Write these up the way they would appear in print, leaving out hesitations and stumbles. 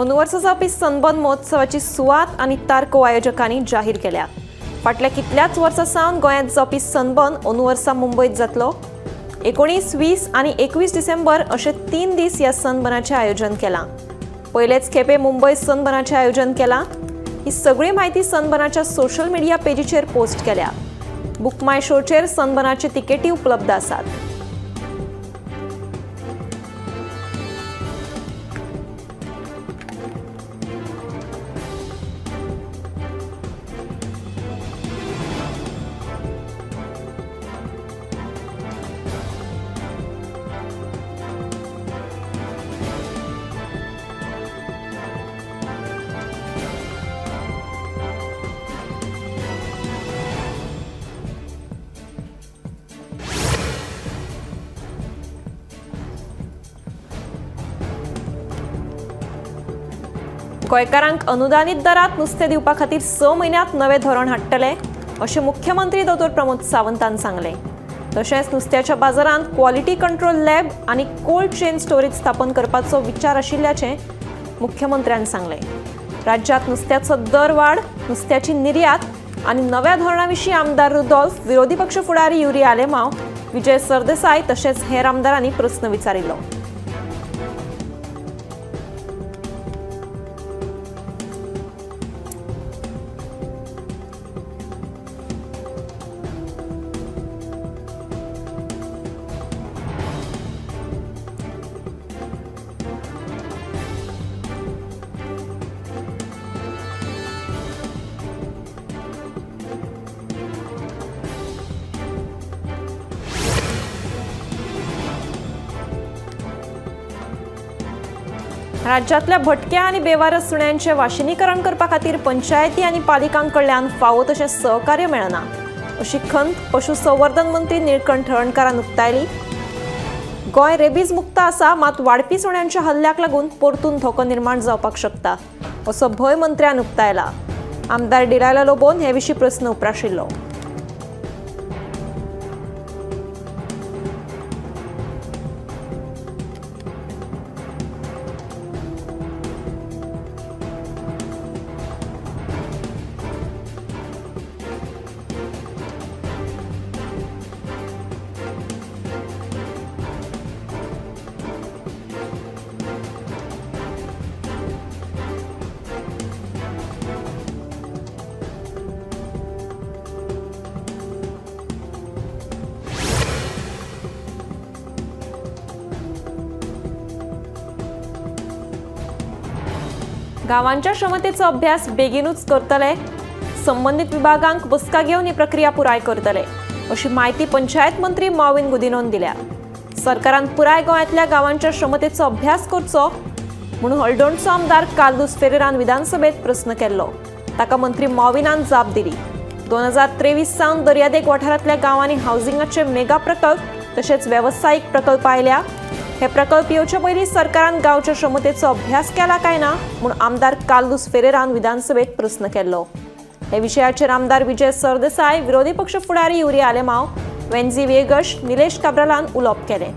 अंदू वर्सा जावपी सनबर्न महोत्सवाची सुवात आनी तारखो आयोजकांनी जाहीर केल्या। फाटल्या कितल्याच वर्सां सावन गोंयांत जावपी सनबर्न अंदू वर्सा मुंबयत जातलो। 19, 20 आनी 21 डिसेंबर अशे 3 दीस ह्या सनबर्नाचें आयोजन केलां। पयलेच खेपे मुंबय सनबर्नाचें आयोजन केलां। ही सगळी म्हायती सनबर्नाच्या सोशल मिडिया पेजीचेर पोस्ट केल्या। बुक माय शोचेर सनबर्नाचे तिकेटी उपलब्ध आसात। गोंयकारांक अनुदानीत दरात नुस्तें दिवपा खातीर 6 म्हयन्यांत नवें धोरण हाडटले अशें मुख्यमंत्री दोतोर प्रमोद सावंतान सांगलें। तशेंच नुस्त्याच्या बाजारांत क्वॉलिटी कंट्रोल लॅब आनी कोल्ड चेन स्टोरेज स्थापन करपाचो विचार आशिल्ल्याचें मुख्यमंत्र्यान सांगलें। राज्यांत नुस्त्याचो दर वाड, नुस्त्याची निर्यात आनी नव्या धोरणा विशीं आमदार रुदोल्फ, विरोधी पक्ष फुडारी युरी आलेमाव, विजय सरदेसाय तशेंच हेर आमदारांनी प्रस्न विचारिल्लो। राज्यांतल्या भटक्या आनी बेवारस सुण्यांचें वाशिनीकरण करपा खातीर पंचायती आनी पालिकां कडल्यान फावो तशें सहकार्य मेळना अशी खंत पशुसंवर्धन मंत्री निळकंठ हळर्णकारान उक्तायली। गोंय रेबीज मुक्त आसा, मात वाडपी सुण्यांच्या हल्ल्याक लागून परतून धोको निर्माण जावपाक शकता असो भंय मंत्र्यान उक्तायला। आमदार डिलायला लोबोन हे विशीं प्रस्न उप्राशिल्लो। गावांच्या क्षमतेचो अभ्यास बेगीनूच करतले, संबंधित विभागांक बसका घेवन ही प्रक्रिया पुराय करतले अशी म्हायती पंचायत मंत्री मॉविन गुदिनोन दिल्या। सरकारान पुराय गोंयांतल्या गावांच्या क्षमतेचो अभ्यास करचो म्हणून हळदोणचो आमदार कार्लुस फेरेरान विधानसभेत प्रस्न केल्लो, ताका मंत्री मॉविनान जाप दिली। 2023 सावन दर्यादेग वाठारांतल्या गांवांनी हावसिंगाचे मेगा प्रकल्प तशेंच वेवसायीक प्रकल्प आयल्या। हे प्रकल्प येवचे पयलीं सरकारान गांवच्या क्षमतेचो अभ्यास केला काय ना म्हूण आमदार कार्लुस फेरेरान विधानसभेत प्रस्न केल्लो। हे विशयाचेर आमदार विजय सरदेसाय, विरोधी पक्ष फुडारी युरी आलेमाव, वेन्झी वेगश, निलेश काब्रालान उलोवप केलें।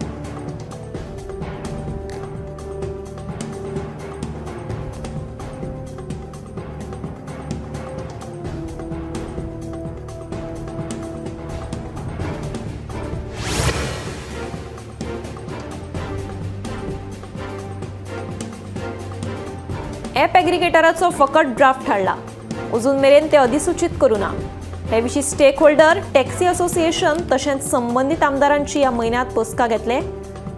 ॲप एग्रिगेटराचो फकत ड्राफ्ट हाडला, अजून मेरेन ते अधिसूचित करूं ना। हे विशीं स्टेक होल्डर, टॅक्सी असोसिएशन तशेंच संबंदीत आमदारांची ह्या म्हयन्यांत बसका घेतले,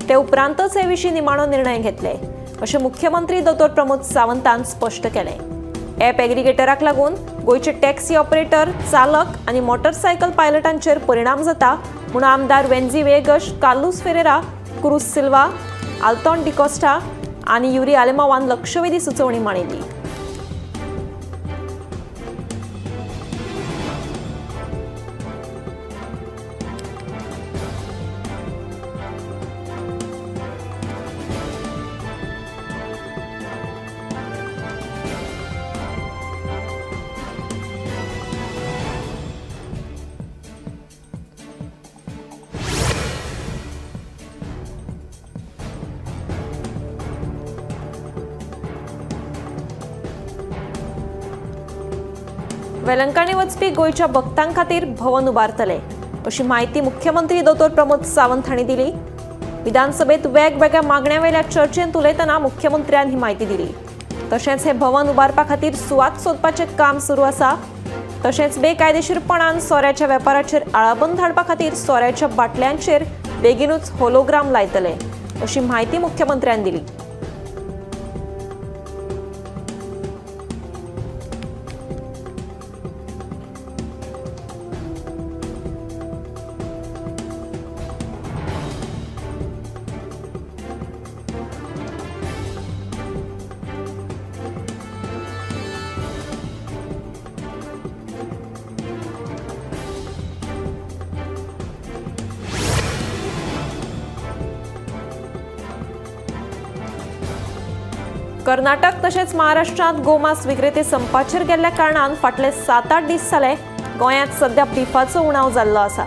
ते उपरांतच हे विशीं निमाणो निर्णय घेतले अशें मुख्यमंत्री दोतोर प्रमोद सावंतान स्पश्ट केलें। ॲप एग्रिगेटराक लागून गोंयचे टॅक्सी ऑपरेटर, चालक आनी मोटरसायकल पायलटांचेर परिणाम जाता म्हूण आमदार वेन्झी वेगश, कार्लुस फेरेरा, क्रूज सिल्वा, आल्तॉन डिकोस्टा आनी युरी आलेमावान लक्षवेधी सुचोवणी मांडिल्ली। वेलंकांनी वचपी गोंयच्या भक्तां खातीर भवन उबारतले अशी म्हायती मुख्यमंत्री दोतोर प्रमोद सावंत हांणी दिली। विधानसभेत वेगवेगळ्या मागण्या वयल्या चर्चेंत उलयतना मुख्यमंत्र्यान ही म्हायती दिली। तशेंच हे भवन उबारपा खातीर सुवात सोदपाचें काम सुरू आसा। तशेंच बेकायदेशीरपणान सोऱ्याच्या वेपाराचेर आळाबंद हाडपा खातीर सोऱ्याच्या बाटल्यांचेर बेगीनूच होलोग्राम लायतले अशी म्हायती मुख्यमंत्र्यान दिली। कर्नाटक तशेंच महाराष्ट्रांत गोमांस विक्रेते संपाचेर गेल्ल्या कारणान फाटले 7-8 दीस जाले गोंयांत सध्या बिफाचो उणाव जाल्लो आसा।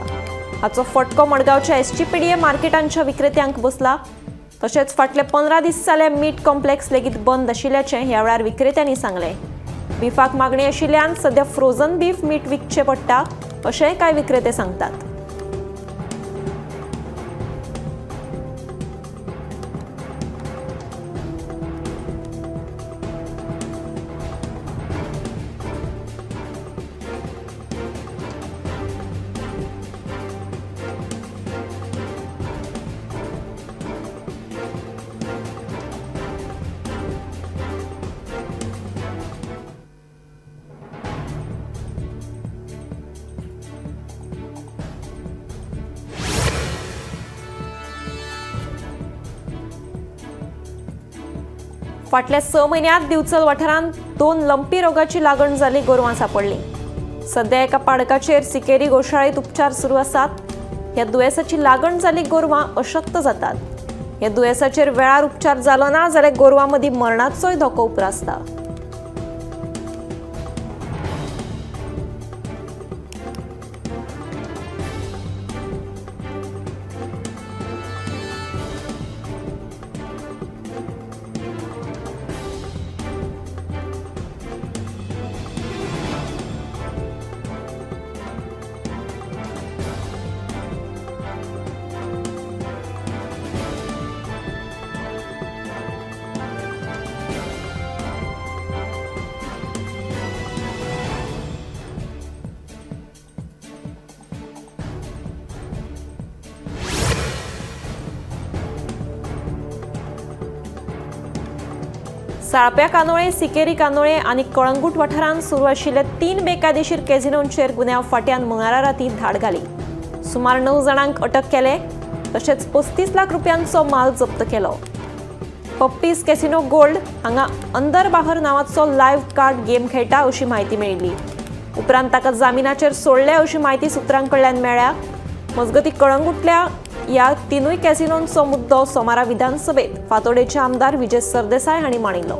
हाचो फटको मडगांवच्या SGPDA मार्केटांच्या विक्रेत्यांक बसला। तशेंच फाटले 15 दीस जाले मीट कॉम्प्लेक्स लेगीत बंद आशिल्ल्याचें ह्या वेळार विक्रेत्यांनी सांगलें। बिफाक मागणी आशिल्ल्यान सध्या फ्रोझन बीफ मीट विकचें पडटा अशेंय कांय विक्रेते सांगतात। फाटल्या 6 म्हयन्यांत दिवचल वाठारांत 2 लंपी रोगाची लागण जाल्ली गोरवां सापडली। सध्या एका पाडकाचेर सिकेरी गोशाळेंत उपचार सुरू आसात। ह्या दुयेंसाची लागण जाल्ली गोरवां अशक्त जातात। ह्या दुयेंसाचेर वेळार उपचार जालो ना जाल्यार गोरवां मदीं मरणाचोय धोको उप्रासता। साळप्या कानोळे, सिकेरी कानोळे आनी कळंगूट वाठारांत सुरू आशिल्ले 3 बेकायदेशीर कॅझिनोंचेर गुन्यांव फांट्यान मंगळारा राती धाड घाली। सुमार 9 जाणांक अटक केले तशेंच 35 लाख रुपयांचो माल जप्त केलो। पप्पीज कॅसिनो गोल्ड हांगा अंदर बाहर नांवाचो लायव्ह कार्ड गेम खेळटा अशी म्हायती मेळिल्ली। उपरांत ताका जामिनाचेर सोडले अशी म्हायती सुत्रां कडल्यान मेळ्ळ्या। मजगतीं कळंगूटल्या ह्या 3 कॅसिनोंचो मुद्दो सोमारा विधानसभेत फातोडेचे आमदार विजय सरदेसाय हांणी मांडिल्लो।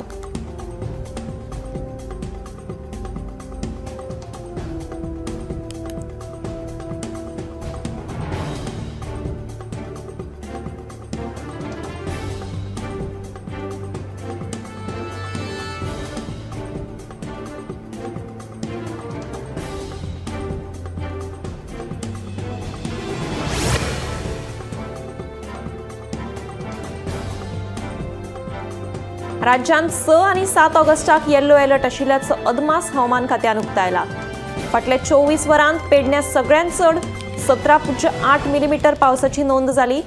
राज्यांत 6 आनी 7 ऑगस्टाक येल्लो अलर्ट आशिल्ल्याचो अदमास हवामान खात्यान उक्तायला। फाटल्या 24 वरांत पेडण्यां सगळ्यांत चड 17.8 मिलीमीटर पावसाची नोंद जाली,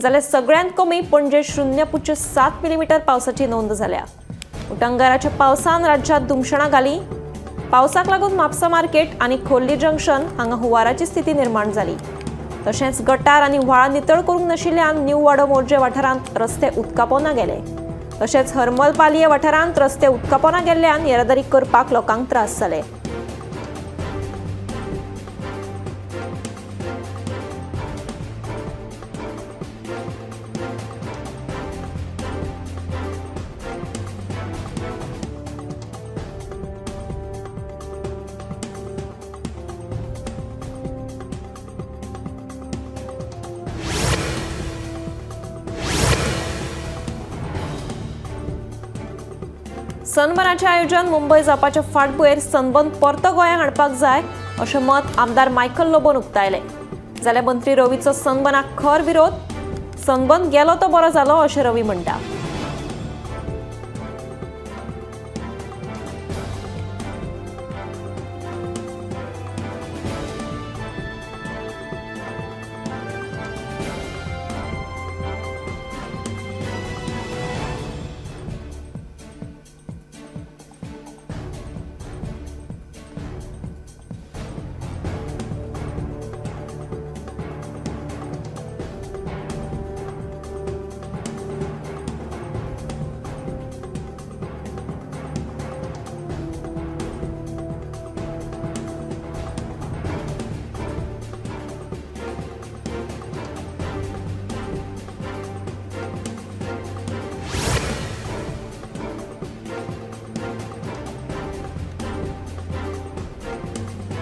जाल्यार सगळ्यांत कमी पणजे 0.7 मिलीमीटर पावसाची नोंद जाल्या। उटंगाराच्या पावसान राज्यांत धुमशणां घाली। पावसाक लागून म्हापसा मार्केट आनी खोर्ली जंक्शन हांगा हुंवाराची स्थिती निर्माण जाली। तशेंच गटार आनी व्हाळां नितळ करूंक नाशिल्ल्यान न्यू वाडो मोरजे वाठारांत रस्ते उदकापोना गेले। तशेंच हरमल पालये वाठारांत रस्ते उदकापोना गेल्ल्यान येरादारी करपाक लोकांक त्रास जाले। सनबर्नाचें आयोजन मुंबय जावपाच्या फाटभुंयेर सनबर्न परतो गोंयांत हाडपाक जाय अशें मत आमदार मायकल लोबोन उक्तायलें। जाल्यार मंत्री रवीचो सनबर्नाक खर विरोध। सनबर्न गेलो तो बरो जालो अशें रवी म्हणटा।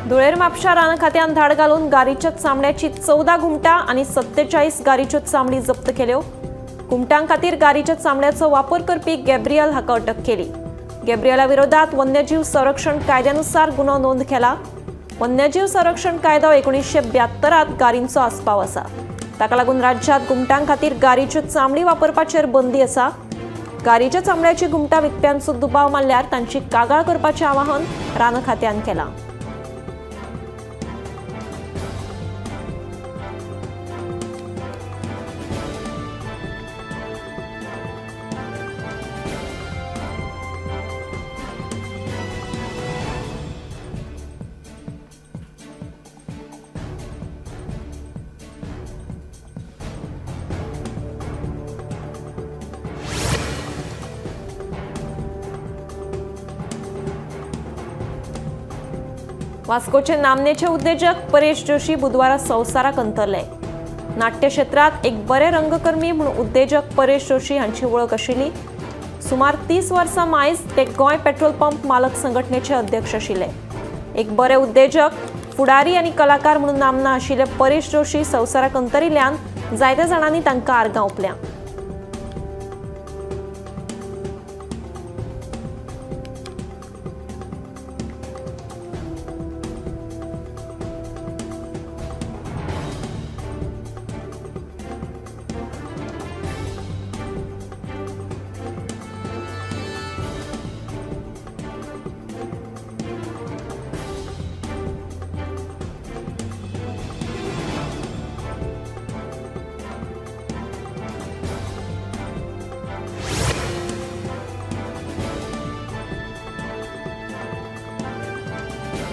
धुळेर म्हापशा रान खात्यान धाड घालून गारीच्या चामड्याची 14 घुमटां आनी 47 गारीच्यो चामडी जप्त केल्यो। घुमटां खातीर गारीच्या चामड्याचो वापर करपी गॅब्रियल हाका अटक केली। गॅब्रियला विरोधात वन्यजीव संरक्षण कायद्यानुसार गुन्हो नोंद केला। वन्यजीव संरक्षण कायदो 1972 गारींचो आस्पाव आसा। ताका लागून राज्यात घुमटां खातीर गारीच्यो चामडी वापरपाचेर बंदी आसा। गारीच्या चामड्याची घुमटां विकप्यांचो दुबाव मारल्यार तांची कागाळ करपाचें आवाहन रान खात्यान केलां। वास्कोचे नामनेचे उद्देजक परेश जोशी बुधवारा संवसाराक अंतरले। नाट्यक्षेत्रात एक बरे रंगकर्मी म्हणून उद्देजक परेश जोशी हांची वळख आशिल्ली। सुमार 30 वर्सां मायज ते गोंय पेट्रोल पंप मालक संघटनेचे अध्यक्ष आशिल्ले। एक बरे उद्देजक, फुडारी आनी कलाकार म्हणून नामना आशिल्ले परेश जोशी संवसाराक अंतरिल्ल्यान जायत्या जाणांनी तांकां आर्गां ओंपल्या।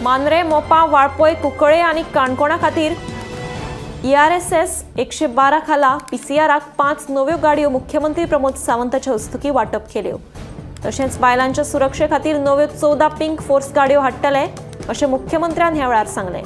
मांद्रे, मोपा, वाळपय, कुंकळे आनी काणकोणा खातीर ERSS 112 खाला PCRाक 5 नव्यो गाडयो मुख्यमंत्री प्रमोद सावंताच्या हस्तुकी वाटप केल्यो। तशेंच बायलांच्या सुरक्षे खातीर नव्यो 14 पिंक फोर्स गाडयो हाडटले अशें मुख्यमंत्र्यान ह्या वेळार सांगलें।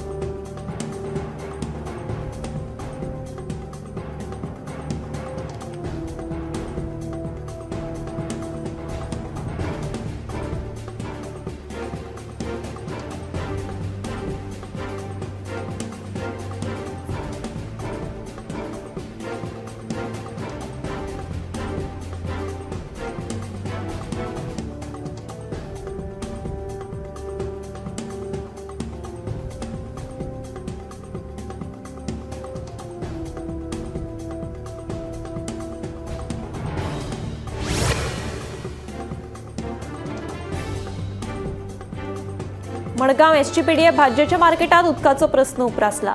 मडगांव SGPDA भाजयेच्या मार्केटात उदकाचो प्रस्न उप्रासला।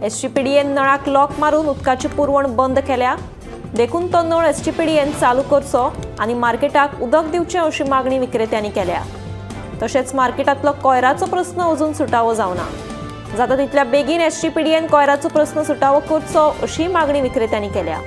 SGPDAन नळाक लॉक मारून उदकाची पुरवण बंद केल्या देखून तो नळ SGPDAन चालू करचो आनी मार्केटाक उदक दिवचें अशी मागणी विक्रेत्यांनी केल्या। तशेंच मार्केटांतलो कोयराचो प्रस्न अजून सुटावो जावना। जाता तितल्या बेगीन SGPDAन कोयराचो प्रस्न सुटावो करचो अशी मागणी विक्रेत्यांनी केल्या।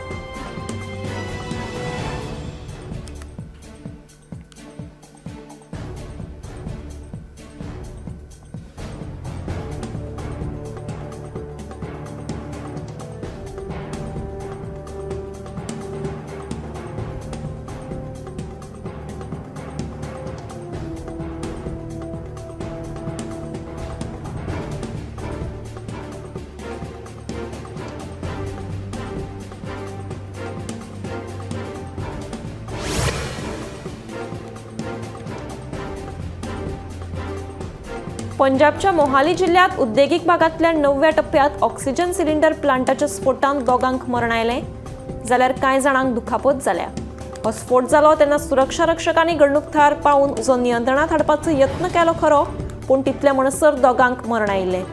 पंजाबच्या मोहाली जिल्ह्यात उद्देगीक भागांतल्या 9व्या टप्प्यात ऑक्सिजन सिलिंडर प्लांटाच्या स्फोटांत दोगांक मरण आयलें जाल्यार कांय जाणांक दुखापत जाल्या। हो स्फोट जालो तेन्ना सुरक्षा रक्षकांनी घडणूक थळार पावून उजो नियंत्रणांत हाडपाचो यत्न केलो खरो, पूण तितले म्हणसर दोगांक मरण आयिल्लें।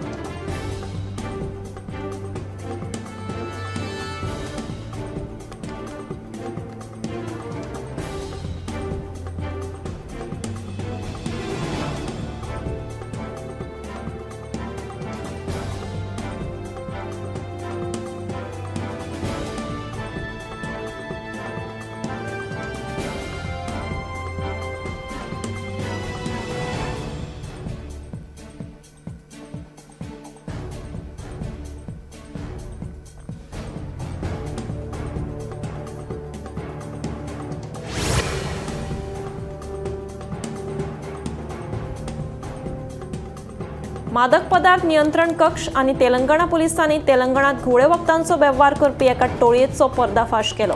मादक पदार्थ नियंत्रण कक्ष आनी तेलंगणा पुलिसांनी तेलंगणात घुंवळे वखदांचो वेव्हार करपी एका टोळयेचो पर्दाफाश केलो।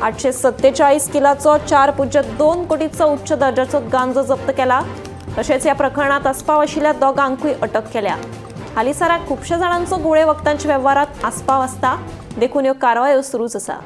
847 किलाचो 4.2 कोटीचो उच्च दर्जाचो गांजो जप्त केला। तशेंच ह्या प्रकरणात आस्पाव आशिल्ल्या दोगांकूय अटक केल्या। हालींसराक खुबश्या जाणांचो घुंवळे वखदांच्या वेव्हारात आस्पाव आसता, देखून ह्यो कारवायो सुरूच आसा।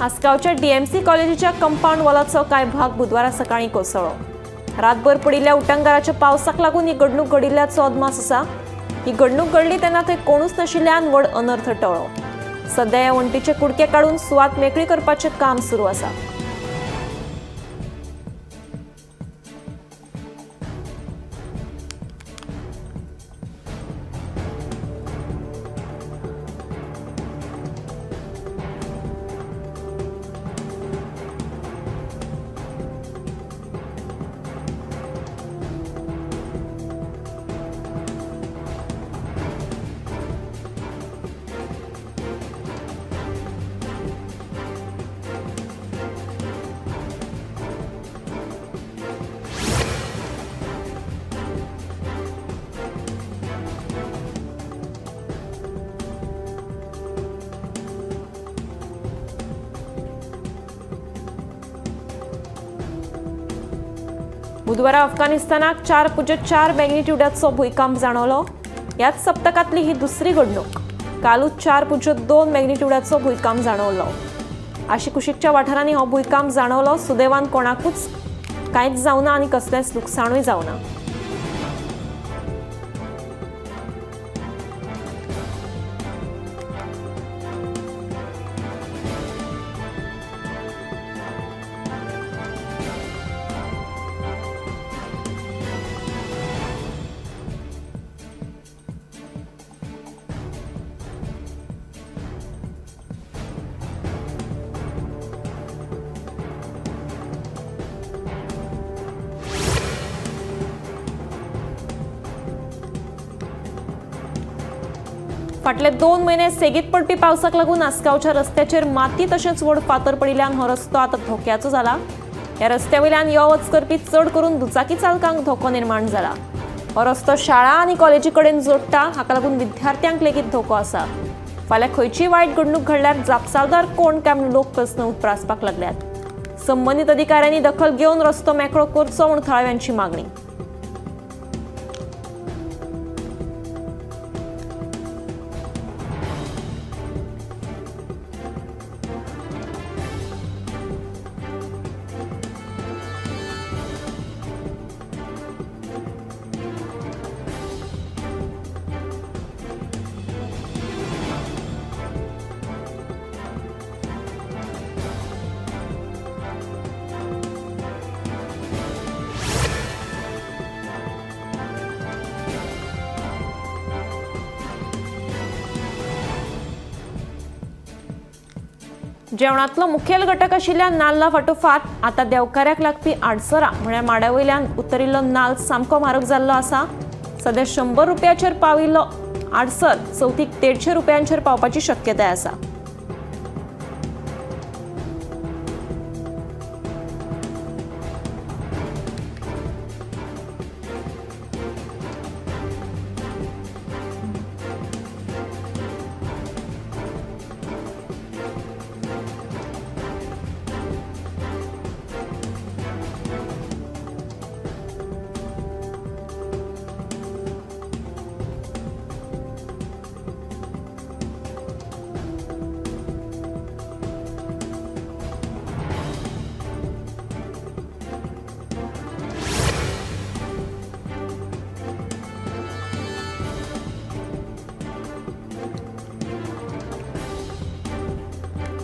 आसगांवच्या डीएमसी कॉलेजीच्या कंपाऊंड वॉलाचो कांय भाग बुधवारा सकाळीं कोसळ्ळो। रातभर पडिल्ल्या उटंगाराच्या पावसाक लागून ही घडणूक घडिल्ल्याचो अदमास आसा। ही घडणूक घडली तेन्ना थंय कोणूच नाशिल्ल्यान व्हड अनर्थ टळ्ळो। सध्या ह्या वण्टीचे कुडके काडून सुवात मेकळी करपाचें काम सुरू आसा। बुधवारा अफगाणिस्तानाक 4.4 मॅग्निट्यूडाचो भूंयकांप जाणवलो। ह्याच सप्तकांतली ही दुसरी घडणूक। कालूच 4.2 मॅग्निट्यूडाचो भूंयकांप जाणवलो। आशिकुशीकच्या वाठारांनी हो भूंयकांप जाणवलो। सुदैवान कोणाकूच कांयच जावना आनी कसलेंच लुकसाणूय जावना। फाटले 2 म्हयने सेगीत पडपी पावसाक लागून आसगांवच्या रस्त्याचेर माती तशेंच व्हड फातर पडिल्ल्यान हो रस्तो आतां धोक्याचो जाला। ह्या रस्त्या वयल्यान यो वच करपी चड करून दुचाकी चालकांक धोको निर्माण जाला। हो रस्तो शाळा आनी कॉलेजी कडेन जोडटा, हाका लागून विद्यार्थ्यांक लेगीत धोको आसा। फाल्यां खंयचीय वायट घडणूक घडल्यार जापसालदार कोण काय म्हूण लोक प्रस्न उप्रासपाक लागल्यात। संबंदीत अधिकाऱ्यांनी दखल घेवन रस्तो मेकळो करचो म्हूण थळाव्यांची मागणी। जेवणांतलो मुखेल घटक आशिल्ल्या नाल्ला फाटोफाट आतां देवकार्याक लागपी आडसरां म्हळ्यार माड्या वयल्यान उतरिल्लो नाल्ल सामको म्हारग जाल्लो आसा। सद्या 100 रुपयाचेर पाविल्लो आडसर चवथीक 150 रुपयांचेर पावपाची शक्यताय आसा।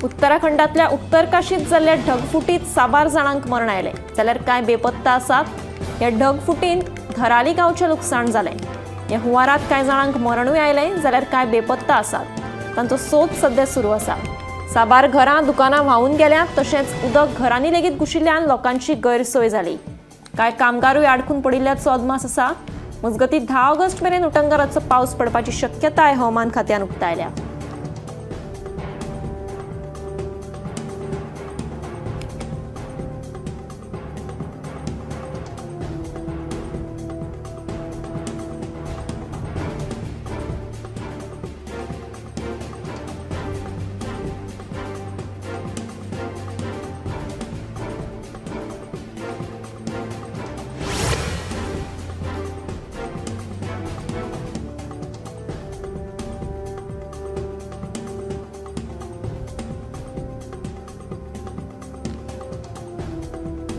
उत्तराखंडातल्या उत्तरकाशीत जाल्ल्या ढगफुटीत साबार जाणांक मरण आयलें, जाल्यार कांय बेपत्ता आसात। ह्या ढगफुटींत धराली गांवचें लुकसाण जालें। ह्या हुंवारात कांय जाणांक मरणूय आयलें, जाल्यार कांय बेपत्ता आसात। तांचो सोद सद्या सुरू आसा। साबार घरां दुकानां व्हांवून गेल्यांत, तशेंच उदक घरांनी लेगीत घुशिल्ल्यान लोकांची गैरसोय जाली। कांय कामगारूय आडकून पडिल्ल्याचो अदमास आसा। मजगतीं 10 ऑगस्ट मेरेन उटंगाराचो पावस पडपाची शक्यताय हवामान खात्यान उक्तायल्या।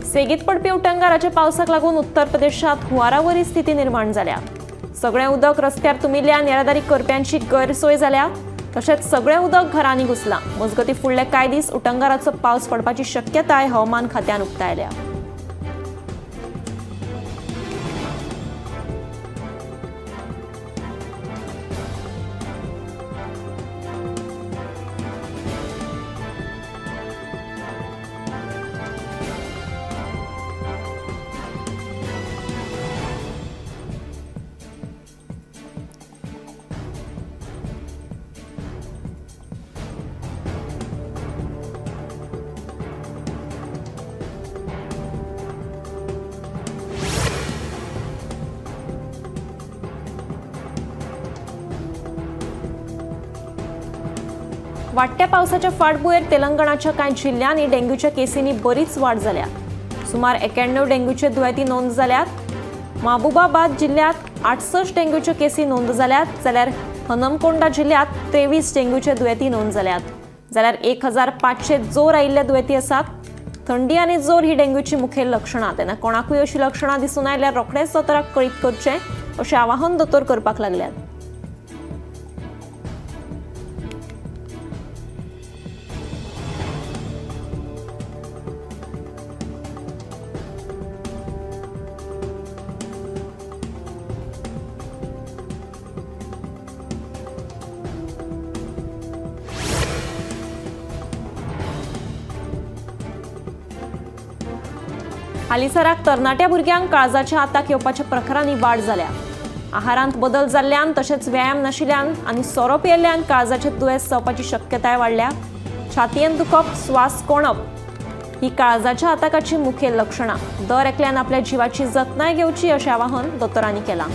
सेगीत पडपी उटंगाराच्या पावसाक लागून उत्तर प्रदेशात हुंवारावरी स्थिती निर्माण जाल्या। सगळें उदक रस्त्यार तुमिल्ल्यान येरादारी करप्यांची गैरसोय जाल्या, तशेंच सगळें उदक घरांनी घुसलां। मजगतीं फुडले कांय दीस उटंगाराचो पावस पडपाची शक्यताय हवामान खात्यान उक्तायल्या। वाडट्या पावसाच्या फाटभुंयेर तेलंगणाच्या कांय जिल्ल्यांनी डेंग्यूच्या केसींनी बरीच वाड जाल्या। सुमार 91 डेंग्यूचे दुयेंती नोंद जाल्यात। महबूबाबाद जिल्ल्यांत 68 डेंग्यूच्यो केसी नोंद जाल्यात, जाल्यार हनमकोंडा जिल्ल्यांत 23 डेंग्यूचे दुयेंती नोंद जाल्यात। जाल्यार 1500 जोर आयिल्ले दुयेंती आसात। थंडी आनी जोर ही डेंग्यूची मुखेल लक्षणां, तेन्ना कोणाकूय अशी लक्षणां दिसून आयल्यार रोखडेंच दोतोराक कळीत करचें अशें आवाहन दोतोर करपाक लागल्यात। हालींसराक तरणाट्या भुरग्यांक काळजाच्या आताक येवपाच्या प्रकारांनी वाड जाल्या। आहारांत बदल जाल्ल्यान तशेंच व्यायाम नाशिल्ल्यान आनी सोरो पियेल्ल्यान काळजाचे दुयेंस जावपाची शक्यताय वाडल्या। छातयेन दुखप, स्वास कोणप ही काळजाच्या आताकाची मुखेल लक्षणां। दर एकल्यान आपल्या जिवाची जतनाय घेवची अशें आवाहन दोतोरांनी केलां।